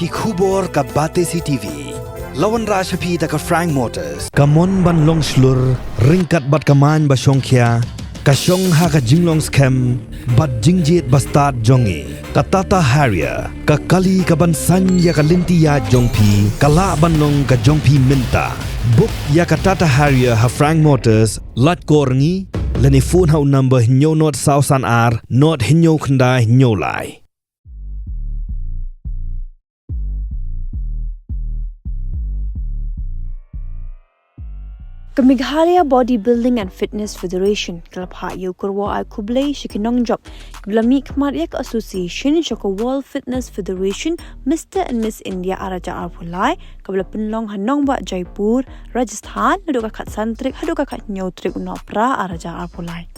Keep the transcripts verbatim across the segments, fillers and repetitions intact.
Ki khubor ka Batesi T V. La wanrah sha phi da ka Frank Motors. Ka mon ban long shlur, ryngkat bad ka main ba shongkhia, ka shong ha ka jinglong skhem bad jingjied ba stad jong ngi. Ka Tata Harrier, ka kali ka ban saiñ ïa ka lynti ïaid jong phi, ka lah ban long ka jong phi mynta. Book ïa ka Tata Harrier ha Frank Motors, lait kor ngi, lane phone ha u number hynñiew nod saw san ar, nod hynñiew khyndai hynñiew lai. Ka Meghalaya Bodybuilding and Fitness Federation ka la phah ïa u kyrwoh ai khublei sha ki nongjop kiba la mihkhmat ïa ka association sha ka World Fitness Federation Mister and Miss India ar hajar arphew lai, kaba la pynlong ha nongbah Jaipur, Rajasthan, naduh ka khatsan tarik haduh ka khathynñiew tarik u Nohprah ar hajar arphew lai.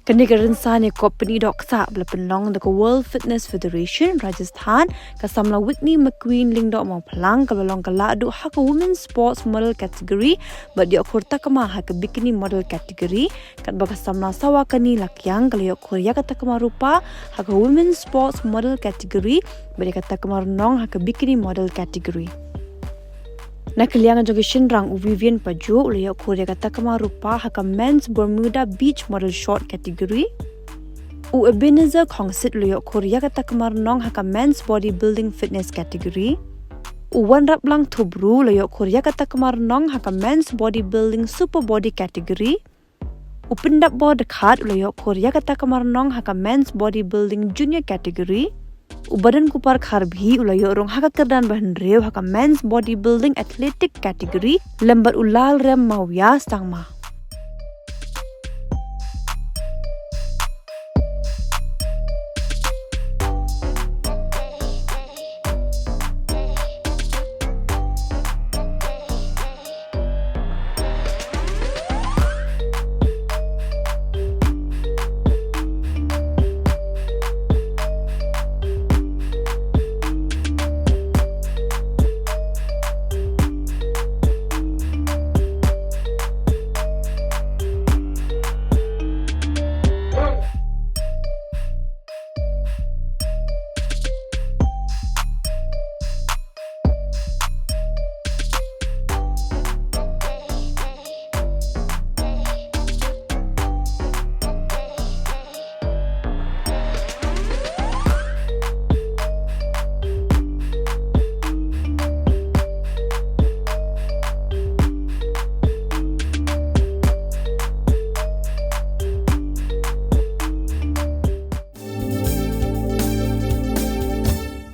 Kane ka rynsan ïakob pyni dohksah ba la pynlong da ka World Fitness Federation Rajasthan, ka samla Whitney McQueen Lyngdoh Mawphlang ka la long ka lahduh ha ka Women Sports Model category bad ïoh khur takma ha ka Bikini Model category, katba ka samla Sawakani Lakiang ka la ïoh khur ïa ka takma rupa ha ka Women Sports Model category bad ïa ka takma rnong ha ka Bikini Model category. Na ka liang jong ki shynrang, u Vivian Pajo u la ïoh khur ïa ka takma rupa ha ka Men's Bermuda Beach Model Short category. U Ebenezer Khongsit u la ïoh khur ïa ka takma rnong ha ka Men's Bodybuilding Fitness category. U Wanraplang Thubru u la ïoh khur ïa ka takma rnong ha ka Men's Bodybuilding Super Body category. U Pyndapbor Dkhar u la ïoh khur ïa ka takma rnong ha ka Men's Bodybuilding Junior category. U Badonkupar Kharbhi u la ïoh rung ha ka kyrdan ba hynriew ha ka Men's Bodybuilding Athletic category, lem bad u Lalrem Mawia Sangma.